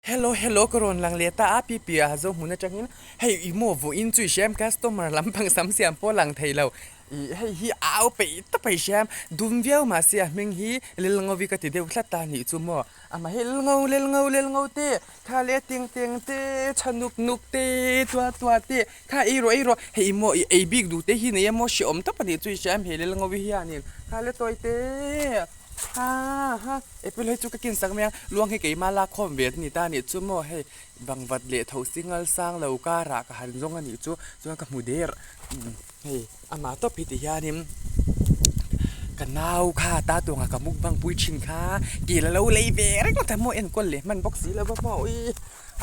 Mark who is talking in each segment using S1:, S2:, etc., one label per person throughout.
S1: Hello hello ka rawn lang leh ta a pi pi a zo hmun atangin hei i maw vawiin chu i hriam customer lampang sam siam pawh lang thei lo ih hei hi a au peih tawp a i hriam dum viau mahse a hming hi Lelngovi ka ti deuh tlat ta nih chu maw amah hi Lelngo Lelngo Lelngo te kha leh teng teng te tha nuk nuk te tua tua te kha ei rawh ei rawh hei i maw i ei bik duh te hi nei a maw hreawm tawp a nih chu i hriam he Lelngovi hianin kha le tawi te ha ha. Apple hei chu ka kin sak mai a, luang hi keimah lak khawm ve a ni ta anih chu maw hei bangvat leh tho single sang lo karah ka han zawng anih chu chuan ka hmu der hei amah tawp hi ti hianin ka nau kha ta tuangah ka mukbang pui thin kha kel a lo lei ve reng ta maw enkawl leh hman bawk si lo va maw ui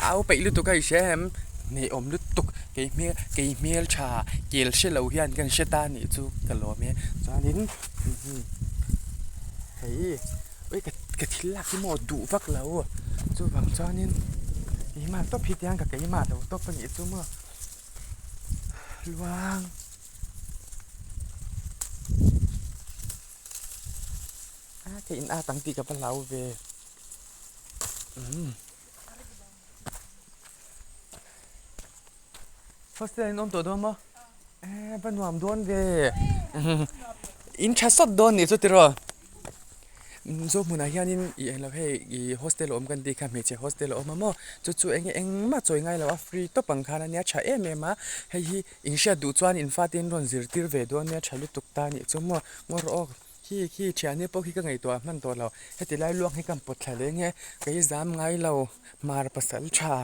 S1: au peih lutuk a i hria em hneawm lutuk kei hmel kei hmel tha kel hre lo hian kan hre ta anih chu ka lawm e chuanin. Hei ui ka ka thil lak hi maw duh vak lo chuvang chuanin keimah tawp hi tiang ka keimah lo tawp a nih chu maw luang a ka in at ang tih ka va hlau ve umm hostel in awm tawh dawn maw eh va nuam dawn ve in tha sawt dawn nih chu tiraw chu hmunah hianin ih englo hei ih hostel a awm kan tih kha hmeichhe hostel a awm a maw chu chu eng engmah chawi ngai lo a free tawp ang khan ania tha em em a hei hi in hriat duh chuan in fate in rawn zirtir ve dawn nia tha lutuk ta nih chu maw ngaw rawh aw. Khi khi thianni pawh khi ka ngaihtuah hman tawh lo heti lai luang hi ka pawt thla leh nge kei zam ngai lo mar pasal tha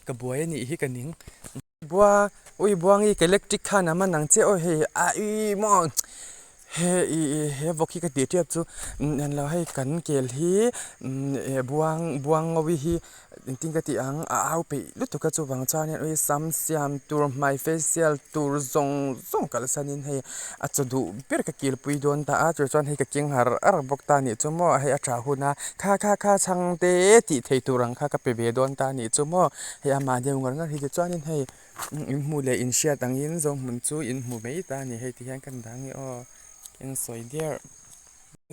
S1: ka buai a nih hi ka ning bua ui buangi ka electric khan a man ang che aw hei a ih maw he ih he vawk hi ka tih tep chu englo hei kan kel hi buang buang ngawi hi. Engtin ka tih ang a au peih lutuk a chuvang chuanin ui sam siam tur hmai facial tur zawng zawng kalsanin hei a chaw duh ber ka kilpui dawn ta a chu chuan hei ka keng har har bawk ta anih chu maw hei a tha hun a kha kha kha chhang te tih theih tur ang kha ka pe ve dawn ta anih chu maw hei amah deuh ngar ngar hi tichuanin hei in hmuh leh in hriat angin zawng hmun chu in hmu mai ta a ni hei ti hian kan dang e aw eng sawi der.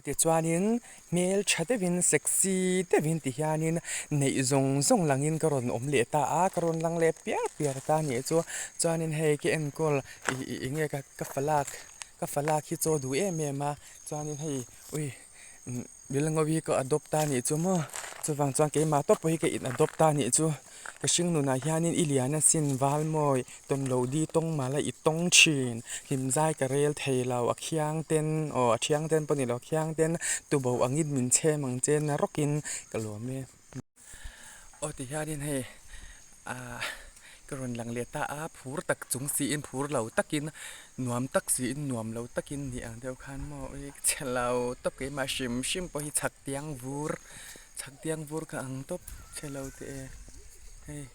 S1: Tichuanin hmel tha deuhin sexy deuhin ti hianin neih zawng zawng langin ka rawn awm leh ta a, ka rawn lang leh piar piar ta anih chu. Chuanin hei ka enkawl ih ih eng nge ka falak ka falak hi chaw duh em em a, chuanin hei ui Rilngawi hi ka adopt ta anih chu maw, chuvang chuan keimah tawp pawh hi ka in adopt ta anih chu. Ka hring nunah hianin i lian asin val mawi tawn lo di tawng mala i tawng thin hlim zai ka rel thei lo a khiang ten aw a thiang ten pawh ni lo a khiang ten tubo angin min chhem ang che na rawkin ka lawm e. Aw ti hianin hei ah ka rawn lang leh ta a phur tak chung siin phur lo takin nuam tak siin nuam lo takin ni ang deuh khan maw ui chhe lo tawp keimah hrim hrim pawh hi chhak tiang vur. Chhak tiang vur kha ang tawp che lo teh e hei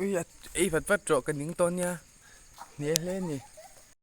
S1: ui a ei vat vat rawh ka ning tawh nia hne hle a ni.